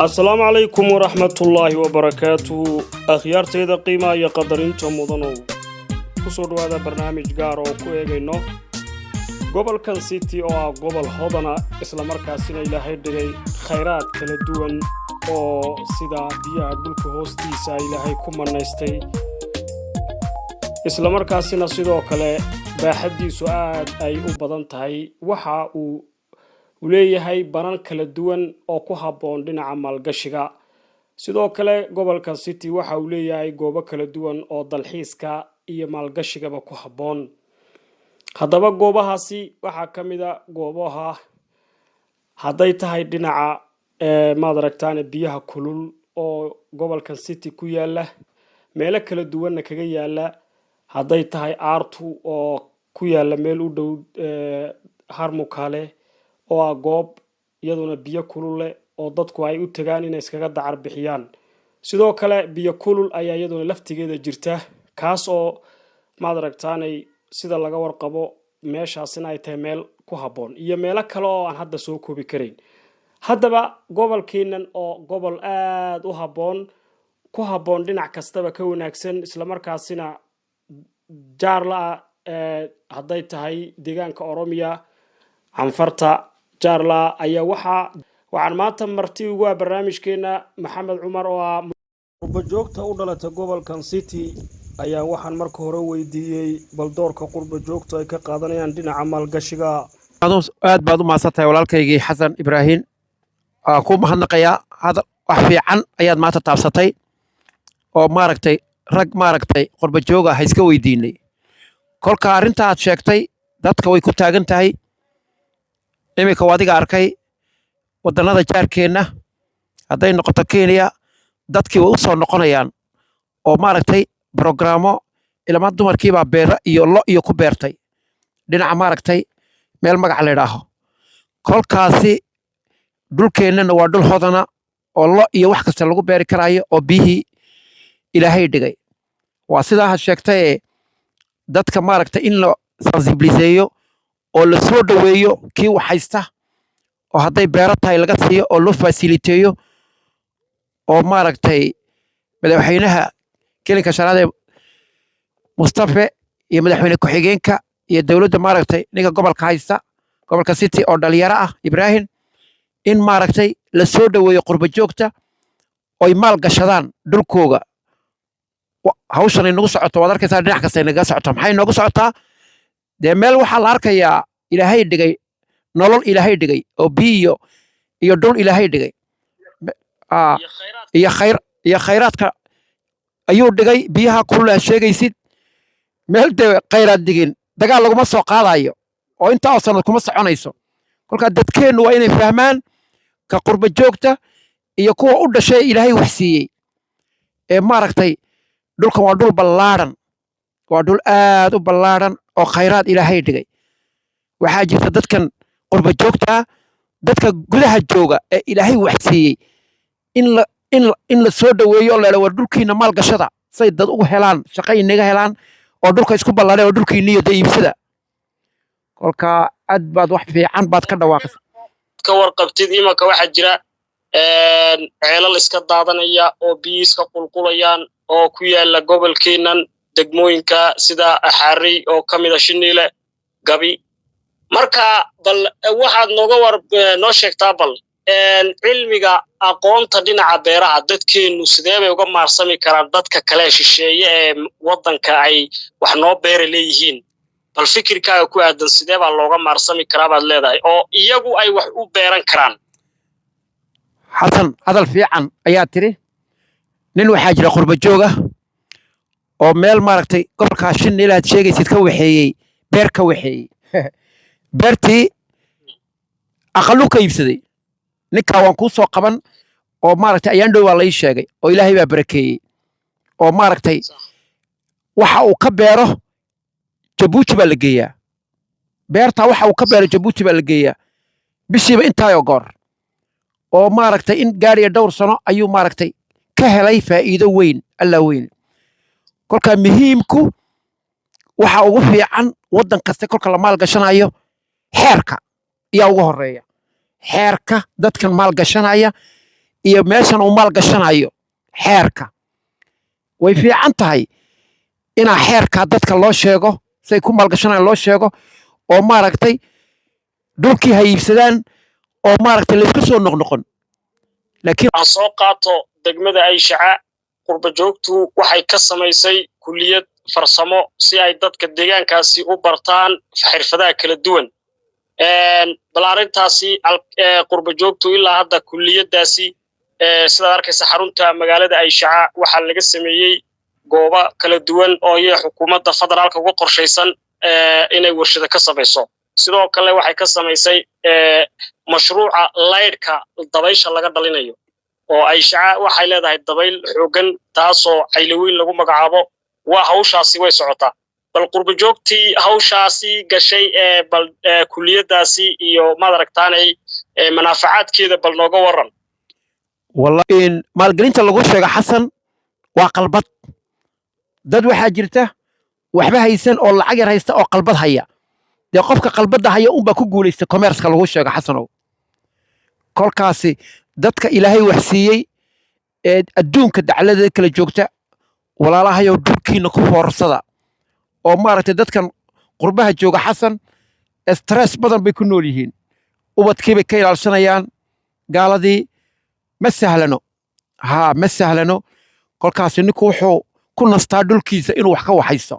Asalaamu calaykum waraxmatullaahi wabarakaatuhu. Akhyaartayda qiimaha iyo qadarinta mudanow, kusoo dhowaada barnaamij gaar oo ku eegayno gobolkan City, oo ah gobol hodana, islamarkaasina Ilaahay dhigay khayraad kala duwan, oo sida biyaha dhulka hoostiisa Ilaahay ku mannaystay, islamarkaasina sidoo kale baaxaddiisu aad ay u badan tahay. Waxa uu leeyahay banan kala duwan oo ku habboon dhinaca maalgashiga. Sidoo kale gobolka City waxa uu leeyahay goobo kala duwan oo dalxiiska iyo maalgashigaba ku habboon. Haddaba goobahaasi waxaa ka mid a goobaha, hadday tahay dhinaca, maad aragtaan, biyaha kulul oo gobolkan City ku yaala, meelo kala duwanna kaga yaala, hadday tahay Aartu oo ku yaala meel u dhow Harmukale, oo ah goob iyaduna biyo kulul leh oo dadku ay u tagaan inay iskaga dacar bixiyaan. Sidoo kale biyo kulul ayaa iyaduna laftigeeda jirta, kaas oo, maad aragtaanay, sida laga warqabo meeshaasina ay tahay meel ku habboon, iyo meelo kale oo aan hadda soo koobi karayn. Haddaba gobolkeenan oo gobol aada u habboon, ku habboon dhinac kastaba ka wanaagsan, islamarkaasina jaar la-ah, hadday tahay deegaanka Oromiya, Canfarta jaarla, ayaa waxaan maanta marti ugu ah barnaamijkeena Maxamed Cumar, oo ah qurba joogta u dhalata gobolkan City. Ayaa waxaan marka hore weydiiyey bal doorka qurba joogtu ay ka qaadanayaan dhinaca maalgashiga. Aad baad u mahadsan tahay, walaalkaygii Xasan Ibraahin. Waan ku mahadnaqayaa. Hadal wax fiican ayaad maanta taabsatay oo, maaragtay, rag, maaragtay, qurba jooga ha iska weydiinay. Kolka arrinta aad sheegtay dadka way ku taagan tahay. Iminka waa adiga arkay waddannada jaarkeenna, hadday noqoto Kenya, dadkii way u soo noqonayaan oo, maaragtay, brograamo ilama dumarkiibaa beera iyo lo iyo ku beertay dhinaca, maaragtay, meel magac la idhaaho. Kolkaasi dhulkeennana waa dhul hodana oo lo iyo wax kasta lagu beeri karaayo oo biyihii Ilaahay dhigay. Waa sidaa had sheegtayee, dadka, maaragtay, in la sensibiliseeyo oo la soo dhoweeyo kii wax haysta, oo hadday beero tahay laga siiyo oo loo fasiliteeyo, oo, maaragtay, madaxweynaha kelinka shanaad ee Mustafe iyo madaxweyne ku-xigeenka iyo dowladda, maaragtay, ninka gobolka haysta, gobolka City, oo dhalinyaro ah, Ibraahim, in, maaragtay, la soo dhoweeyo qurba joogta oy maal gashadaan dhulkooga. Hawshan nagu socoto waad arkaysaa, dhinac kasta naga socoto. Maxay noogu socotaa? Dee meel waxaa la arkayaa Ilaahay dhigay nolol, Ilaahay dhigay oo biyo iyo dhul Ilaahay dhigay iyo khayr iyo khayraadka ayuu dhigay. Biyaha kulula sheegaysid, meel dee khayraad dhigin dagaal laguma soo qaadayo oo intaa oo sanad kuma soconayso. Kolkaa dadkeennu waa inay fahmaan, ka qurba joogta iyo kuwa u dhashay Ilaahay wax siiyey ee, maaragtay, dhulkan waa dhul ballaadhan, waa dhul aad u ballaadhan oo khayraad Ilaahay dhigay. Waxaa jirta dadkan qurba joogtaa, dadka gudaha jooga ee Ilaahay wax siiyey, in la soo dhoweeyo oo la war dhulkiina maalgashada, say dad ugu helaan shaqo inaga helaan oo dhulka isku ballaadhay oo dhulkiiniyo dee iibsada. Kolka aad baad wax fiican baad ka dhawaaqaysa. Ka warqabtid, imanka waxaa jira ceelal iska daadanaya oo biyo iska qulqulayaan oo ku yaala gobolkeennan, degmooyinka sida Axaarey oo ka mid a Shiniile, Gabi. Marka bal waxaad nooga war noo sheegtaa bal cilmiga aqoonta dhinaca beeraha, dadkeennu sidee bay uga maarsami karaan dadka kale shisheeye ee waddanka ay wax noo beera leeyihiin? Bal fikirkaaga ku aadan, sidee baa looga maarsami karaa baad leedahay oo iyagu ay wax u beeran karaan? Xasan, hadal fiican ayaa tiri. Nin waxaa jira qurba joog ah oo meel, maaragtay, gobolkaa Shiniil aad sheegaysid ka waxeeyey beer, ka waxeeyey beertii, aqaluu ka iibsaday. Ninkaa waan kuu soo qaban oo, maaragtay, ayaan dhow waa la ii sheegay oo Ilaahay baa barakeeyey oo, maaragtay, waxa uu ka beero Jabuuti baa la geeyaa. Beertaa waxa uu ka beero Jabuuti baa la geeyaa bishiiba intaayoo goor, oo, maaragtay, in gaadhiya dhowr sano ayuu, maaragtay, ka helay faa'iido weyn, Alla weyn. Kolka muhiimku waxa ugu fiican waddan kasta kolka la maalgashanayo, xeerka ayaa ugu horeeya. Xeerka dadkan maalgashanaya Iyo meeshan uu maal gashanayo xeerka, way fiican tahay inaa xeerkaa dadka loo sheego, say ku maalgashanayaan loo sheego, oo maaragtay dhulkii ha iibsadaan oo maaragtay laysku soo noqnoqon, laakiin Aan soo qaato degmada Ayshaca. Qurba joogtu waxay ka samaysay kulliyad farsamo si ay dadka deegaankaasi u bartaan xirfadaha kala duwan. Bal arrintaasi qurba joogtu ilaa hadda kulliyaddaasi, sidaad arkaysa, xarunta magaalada Ayshaca waxaa laga sameeyey goobo kala duwan oo iyaga xukuumadda federaalka uga qorshaysan inay warshado ka samayso. Sidoo kale waxay ka samaysay mashruuca laydhka dabaysha laga dhalinayo, oo Ayshaca waxay leedahay dabayl xooggan, taasoo Caylaweyn lagu magacaabo. Waa hawshaasi way socotaa. Bal qurba joogtii hawshaasi gashay ee bal kulliyaddaasi iyo maad aragtaanay manaafacaadkeeda bal nooga waran. Wallahi maalgelinta lagu sheego, Xasan, waa qalbad. Dad waxaa jirta waxba haysan oo lacag yar haysta oo qalbad haya. Dee qofka qalbadda haya unbaa ku guulaysta commerce-ka lagu sheego, Xasanow. Kolkaasi dadka Ilaahay wax siiyey ee adduunka dacladeeda kala joogta, walaalahayow, dhulkiina ku foorarsada. Oo maaragtay dadkan qurbaha jooga, Xasan, stress badan bay ku nool yihiin, ubadkii bay ka ilaalshanayaan gaaladii. Ma sahlano, haa, ma sahlano. Kolkaasi ninku wuxuu ku nastaa dhulkiisa inuu wax ka waxaysto.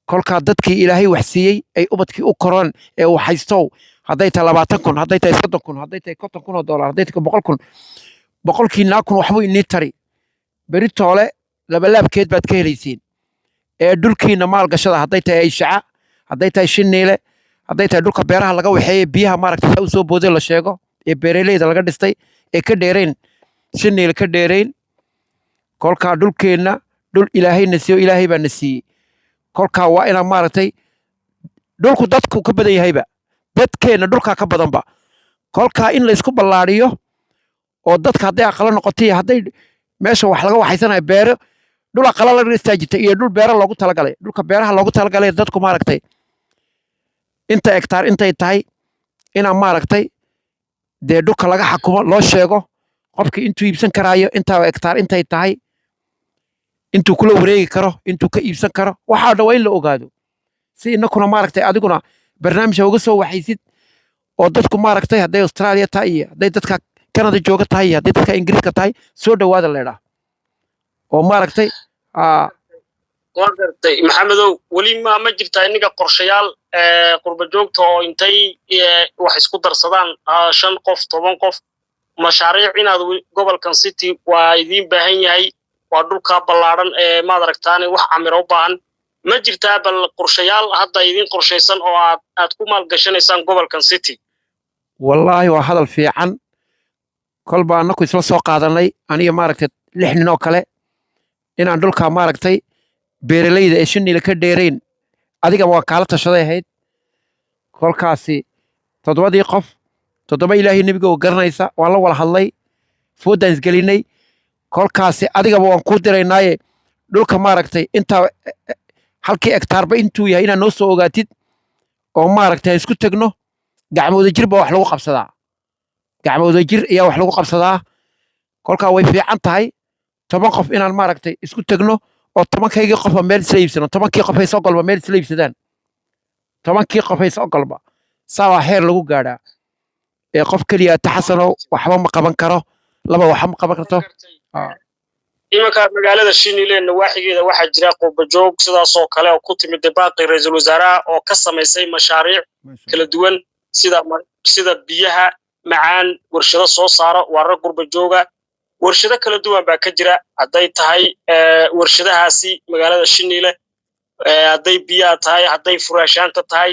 Kolkaa dadkii Ilaahay wax siiyey ay ubadkii u koraan ee waxaystow, hadday tahay 20,000, hadday tahay 30,000, hadday tahay 50,000 oo dollar, hadday tahay 100,000, boqolkii naa kun waxbuu inii tari. Beri toole labalaabkeed baad ka helaysiin. Ee dhulkiina maalgashada, hadday tahay Ayshaca, hadday tahay Shiniile, hadday tahay dhulka beeraha laga waxeeye, biyaha maaragtay saa u soo booday la sheego ee beeraleyda laga dhistay ee ka dheerayn Shiniile, ka dheerayn. Kolkaa dhulkeenna dhul Ilaahayna siiyo, Ilaahay baa na siiyey. Kolkaa waa inaa maaragtay dhulku dadku ka badan yahayba, dadkeenna dhulkaa ka badanba. Kolkaa in laysku ballaadhiyo oo dadka hadday aqalo noqotay, hadday meesha wax laga waxaysanayo beero, dhul aqalo laga dhistaa jirta iyo dhul beero loogu talagalay. Dhulka beeraha loogu talagalay dadku maaragtay inta hektaar intay tahay inaa maaragtay dee dhulka laga xakumo, loo sheego qofkii intuu iibsan karaayo, intaa hektaar intay tahay, intuu kula wareegi karo, intuu ka iibsan karo. Waxaa dhan waa in la ogaado si inakuna maaragtay adiguna barnaamijka uga soo waxaysid oo dadku maaragtay hadday Australia tahay iyo hadday dadka Canada jooga tahay iyo hadday dadka Ingiriiska tahay, soo dhowaada leedhaa oo maaragtay. Waa gartay, Maxamedow. Weli ma jirtaa inniga qorshayaal qurba joogta oo intay wax isku darsadaan, shan qof, 10 qof, mashaariic inaad gobolkan City waa idiin baahan yahay, waa dhulkaa ballaadhan ee maad aragtaane wax camiro u baahan? Ma jirtaa bal qorshayaal hadda idiin qorshaysan oo aad ku maalgashanaysaan gobolkan City? Wallaahi waa hadal fiican. Kol baa annaku isla soo qaadanay, aniga maaragtay lix nin oo kale, inaan dhulka maaragtay beeralayda ee Shiniile ka dheerayn. Adiga waa kaala tashaday ahayd. Kolkaasi toddobadii qof, toddoba Ilaahay nebiga oo garanaysa, waan la wada hadlay, fooddaan isgelinay. Kolkaasi adigaba waan kuu diraynaaye dhulka maaragtay intaa halkii hektaarba intuu yahay inaad noo soo ogaatid oo maaragtay aan isku tegno. Gacmooda jir baa wax lagu qabsadaa, gacmooda jir ayaa wax lagu qabsadaa. Kolkaa way fiican tahay 10 qof inaan maaragtay isku tegno oo tobankaygii qofba meel isla iibsano, 10-kii qof ay soo golba meel isla iibsadaan, 10-kii qof ay soo golba. Saa waa heer lagu gaadhaa. Ee qof keliya ta, Xasanow, waxba ma qaban karo, laba waxba ma qaban karto. Iminka magaalada Shinile nawaaxigeeda waxaa jira qurbajoog sidaasoo kale oo ku timid baaqi ra-iisul wasaaraha oo ka samaysay mashaariic kala duwan, sida biyaha macaan warshado soo saara. Waa rag qurbajooga. Warshado kala duwan baa ka jira, hadday tahay warshadahaasi magaalada Shinile, hadday biyaha tahay, hadday furaashaanta tahay,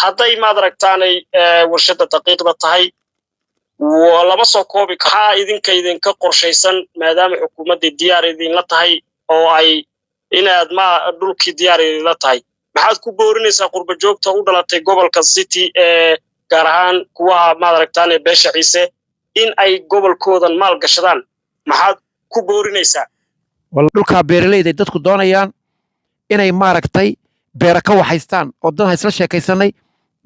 hadday maad aragtaanay warshada daqiiqda tahay, lama soo koobi. Maxaa idinka idinka qorshaysan, maadaama xukuumaddii diyaar idinla tahay oo ay inaad ma dhulkii diyaar idinla tahay? Maxaad ku boorinaysaa qurbajoogta u dhalatay gobolka City, ee gaar ahaan kuwaha maad aragtaane beesha Ciise, in ay gobolkoodan maal gashadaan? Maxaad ku boorinaysaa? Dhulkaa beeralayda ay dadku doonayaan inay maaragtay beera ka waxaystaan oo dan ha isla sheekaysanay,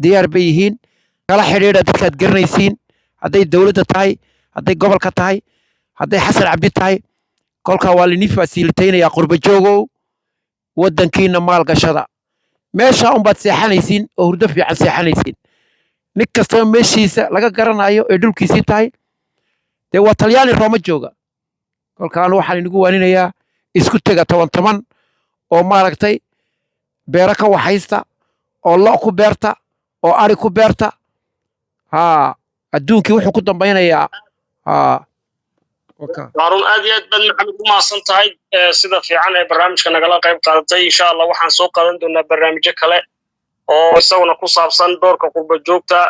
diyaar bay yihiin. Kala xidhiidha dadkaad garanaysiin, hadday dowladda tahay, hadday Hadday gobolka tahay, hadday Xasan Cabdi tahay, kolkaa waa lainii fasilitaynayaa. Qurba joogow, waddankiina maalgashada. Meesha unbaad seexanaysiin oo hurdo fiican seexanaysiin. Nin kastaba meeshiisa laga garanayo ee dhulkiisii tahay, dee waa Talyaani Rooma jooga. Kolka anu waxaan inagu waaninayaa, isku tega toban toban oo maaragtay beero ka waxaysta oo lo' ku beerta oo ari ku beerta. Haa, adduunkii wuxuu ku dambaynayaa, haa, waka. Haarun, aad iyo aad baad, Maxamed, u mahadsan tahay sida fiican ee barnaamijka nagala qayb qaadatay. Insha Allah waxaan soo qaadan doonaa barnaamijyo kale oo isaguna ku saabsan doorka qurba joogta,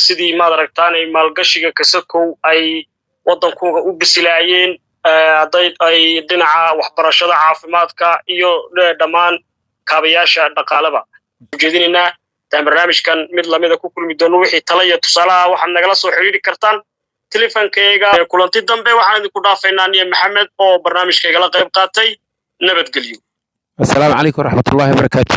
sidii maad aragtaan ay maalgashiga kasakow ay waddankooga u bisilaayeen, hadday ay dhinaca waxbarashada, caafimaadka iyo dhammaan kaabayaasha dhaqaaleba ujeedinaynaa. Intaan barnaamijkan mid lamida ku kulmi doono, wixii tala iyo tusaalaha waxaad nagala soo xiriiri kartaan telefonkayga. Kulanti dambe waxaan idinku dhaafaynaa niyo Maxamed oo barnaamijka igala qayb qaatay. Nabadgelyo. Assalaamu calaykum waraxmatullaahi wabarakaatu.